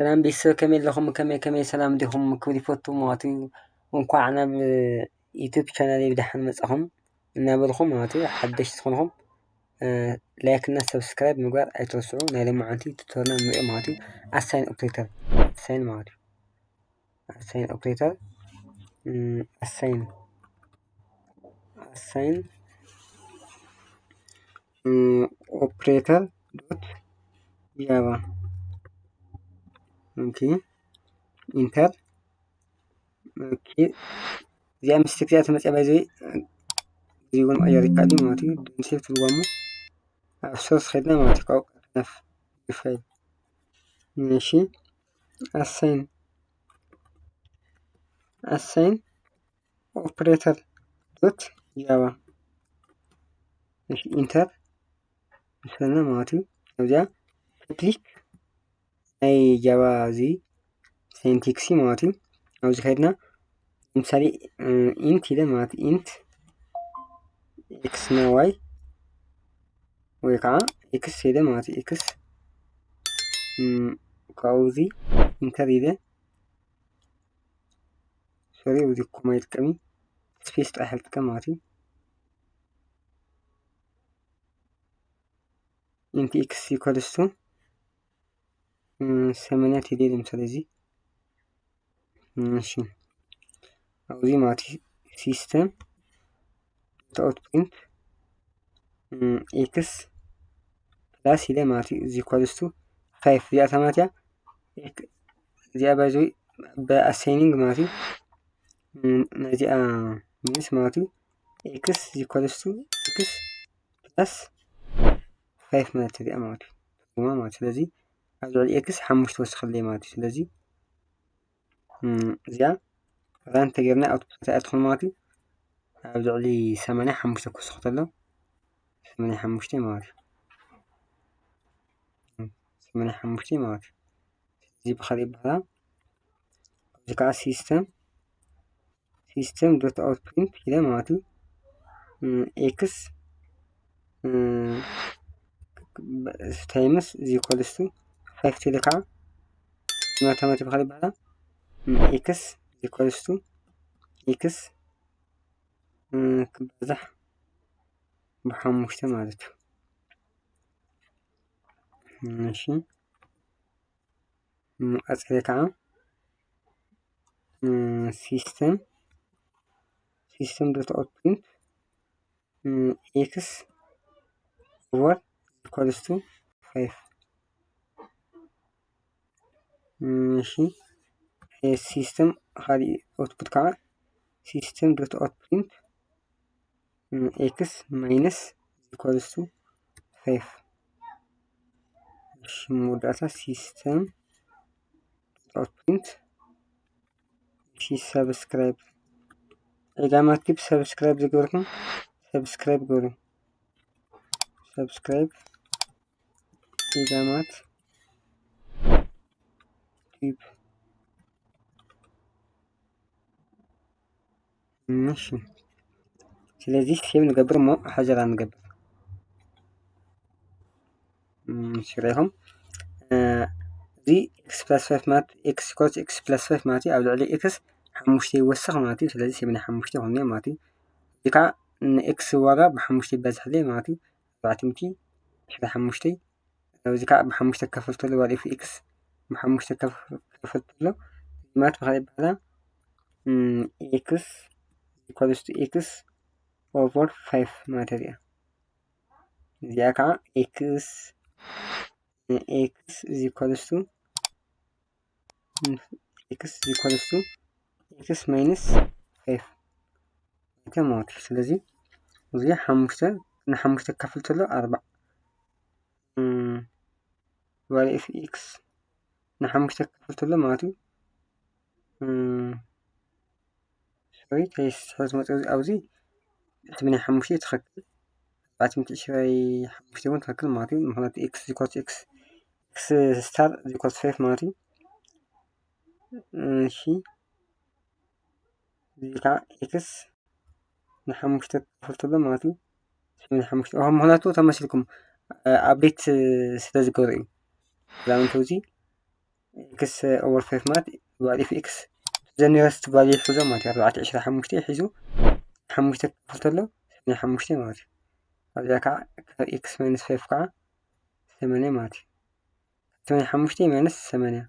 ሰላም ቤተሰብ፣ ከመይ ኣለኹም? ከመይ ከመይ፣ ሰላም ዲኹም? ክብል ይፈቱ ማለት እዩ። እንኳዕ ናብ ዩቱብ ቻናለይ ብደሓን መጻኹም እናበልኹም ማለት እዩ። ሓደሽቲ ዝኾንኹም ላይክ እና ሰብስክራይብ ምግባር ኣይትረስዑ። ናይ ሎማዓንቲ ቱቶርና ንሪኦ ማለት እዩ። ኣሳይን ኦፕሬተር ኣሳይን ማለት እዩ። ኣሳይን ኦፕሬተር ኣሳይን ኣሳይን ኦፕሬተር ዶት ጃቫ። ኦኬ ኢንተር። ኦኬ እዚኣ ምስቲ ክዚኣ ተመፅያ ባይዘይ እዚ እውን መቀየር ይካል ማለት እዩ። ዶንት ሴቭ ትብልዋ እሞ ኣብ ሶርስ ኸድና ማለት እዩ። ካብኡ ቀልጠፍ ፋይል እሺ ኣሳይን ኣሳይን ኦፕሬተር ዶት ጃቫ ኢንተር ምስለና ማለት እዩ። ኣብዚኣ ሪፕሊክ ናይ ጃቫ እዚ ሲንታክስ ማለት እዩ። ኣብዚ ከድና ለምሳሌ ኢንት ኢለ ማለት ኢንት ኤክስ እና ዋይ ወይ ከዓ ኤክስ ኢለ ማለት ኤክስ ካብዚ ኢንተር ኢለ ሶሪ፣ እዚ ኮማ ይጥቀሚ ስፔስ ጥራሕ ይጥቀም ማለት እዩ። ኢንት ኤክስ ኢኳልስ ቱ ሰማንያ ቴሌ ለምሳሌ እዚ እሺ ኣብዚ ማለት ሲስተም ዶት ፕሪንት ኤክስ ፕላስ ኢለ ማለት እዩ። እዚ ኢኳልስ ቱ ፋይፍ እዚኣ ተማትያ እዚኣ ባይዘ ብኣሳይኒንግ ማለት እዩ። ነዚኣ ሚንስ ማለት እዩ ኤክስ ኢኳልስ ቱ ኤክስ ፕላስ ፋይፍ ማለት እዚኣ ማለት እዩ። ትርጉማ ማለት ስለዚ ኣብ ልዕሊ ኤክስ ሓሙሽተ ወስኸለይ ማለት እዩ። ስለዚ እዚኣ ራን ተገርና ኣውትፑት እንታይ ትኾን ማለት እዩ። ኣብ ልዕሊ ሰማንያ ሓሙሽተ ክወስኽ ተሎ ሰማንያ ሓሙሽተ ማለት እዩ። ሰማንያ ሓሙሽተ ማለት እዩ። እዚ ብኻሊእ ይበሃላ። እዚ ከዓ ሲስተም ሲስተም ዶት ኣውት ፕሪንት ኢለ ማለት እዩ። ኤክስ ታይምስ እዚ ኢኳልስ ቱ ፋይፍ ኢለ ከዓ ማተማቲ ብኻሊእ ይበሃላ። ኤክስ ኢኳልስ ቱ ኤክስ ክባዛሕ ብሓሙሽተ ማለት እዩ። እሺ ቀፂለ ከዓ ሲስተም ሲስተም ዶት ኣውት ፕሪንት ኤክስ ኦቨር ኢኳልስ ቱ ፋይፍ። እሺ ሲስተም ካሊእ ኣውትፑት ከዓ ሲስተም ዶት ኣውት ፕሪንት ኤክስ ማይነስ ኢኳልስ ቱ ፋይፍ። እሺ መወዳእታ ሲስተም ዶት ኣውት ፕሪንት እሺ ሰብስክራይብ ዒጋማት ቲፕ ሰብስክራይብ ዝገበርኩም ሰብስክራይብ ገሩ ሰብስክራይብ ዒጋማት ቲፕ እሺ ስለዚ ሴቭ ንገብር እሞ ሓጀራ ንገብር። ሽራይኹም እዚ ኤክስ ፕላስ ፋይፍ ማለት ኤክስ ኢኳልስ ኤክስ ፕላስ ፋይፍ ማለት እዩ። ኣብ ልዕሊ ኤክስ ሓሙሽተ ይወስኽ ማለት እዩ። ስለዚ ሰብዓን ሓሙሽተ ይኾን ማለት እዩ። እዚ ከዓ ንኤክስ ዋጋ ብሓሙሽተ ይባዝሕለይ ማለት እዩ። ኣርባዕተ ሚእቲ ዕስራ ሓሙሽተ ኣብዚ ከዓ ብሓሙሽተ ክከፍል ተሎ ዋት ኢፍ ኤክስ ብሓሙሽተ ክከፍል ተሎ ማለት ብኻሊእ ይበሃላ ኤክስ ኢኳልስ ቱ ኤክስ ኦቨር ፋይፍ ማለት እያ። እዚኣ ከዓ ኤክስ ኤክስ ኢኳልስ ቱ ኤክስ ኢኳልስ ቱ ኤክስ ማይነስ ፋይፍ ማለት እዩ። ስለዚ እዚ ሓሙሽተ ንሓሙሽተ ክካፈል ተሎ ኣርባዕ ዋት ኢፍ ኤክስ ንሓሙሽተ ክካፈል ተሎ ማለት እዩ። ሶሪ ተይስሕት መፅ ኣብዚ ስምንያ ሓሙሽተ ትኽክል ኣርባዕተ ሚእቲ ዕስራ ሓሙሽተ እውን ትኽክል ማለት እዩ። ምክንያቱ ኤክስ ኢኳልስ ኤክስ ኤክስ ስታር ኢኳልስ ፋይፍ ማለት እዩ። እሺ እዚ ከዓ ኤክስ ንሓሙሽተ ክካፈል ተሎ ማለት እዩ። ስምንያ ሓሙሽተ ምክንያቱ ተመሲልኩም ኣብዴት ስለ ዝገብሩ እዩ። ዛምንቱ እዚ x over five ማለት value of x the nearest value ሒዞ ማለት እዩ። ኣርባዕተ ዕስራ ሓሙሽተ ሒዙ ሓሙሽተ ክፍል ተሎ ሰማንያ ሓሙሽተ ማለት እዩ። ኣብዚኣ ከዓ ካብ x minus five ከዓ ሰማንያ ማለት እዩ። ሰማንያ ሓሙሽተ minus ሰማንያ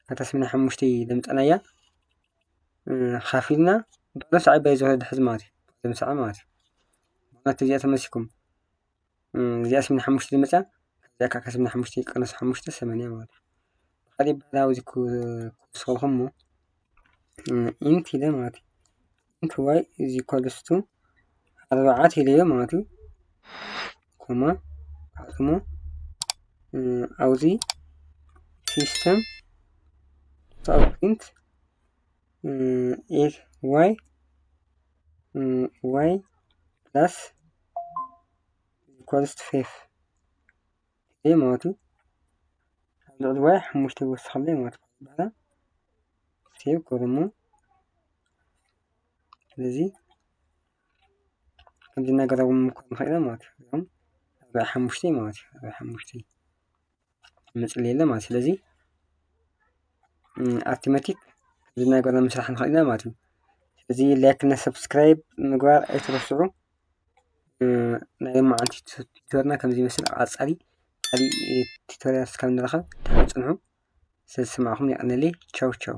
ካብታ ሰማንያ ሓሙሽተ ለምፀናያ ካፊልና ባዶ ሰዓይ ባይ ዝወሰድ ሕዚ ማለት እዩ። ባዶ ሰዓይ ማለት እዩ። ምክንያቱ እዚኣ ተመሲኩም እዚኣ ሰማንያ ሓሙሽተ ዝመፅያ ካብዚኣ ከዓ ካብ ሰማንያ ሓሙሽተ ይቀነስ ሓሙሽተ ሰማንያ ማለት እዩ። ብካሊእ ባህላዊ እዚ ክውስኸልኩም እሞ int ኢለ ማለት እዩ። int y is equals to ኣርባዕተ ኢለዮ ማለት እዩ። ኮማ ኣጽሞ ኣብዚ system print y y plus equals to five ማለት እዩ። ኣብ ልዕሊ y ሓሙሽተ ይወስኸለይ ማለት እዩ። በኋላ save ገርሞ ስለዚ ከምዚ እናገረቡ ምኳን ንኽእል ማለት እዩ። እዚኦም ኣርባዓ ሓሙሽተ ማለት እዩ። ኣርባዓ ሓሙሽተ መፅለይ የለ ማለት ስለዚ ኣርቲመቲክ ከምዚ እናገርና ምስራሕ ንኽእል ኢና ማለት እዩ። ስለዚ ላይክ እና ሰብስክራይብ ምግባር ኣይትረስዑ። ናይ ሎማዓንቲ ቱቶርና ከምዚ ይመስል። ኣብ ቀፃሊ ካሊእ ቱቶሪያል እስካብ ንራኸብ ደሓን ፅንሑ። ስለዝሰማዕኹም የቐንየለይ። ቻው ቻው።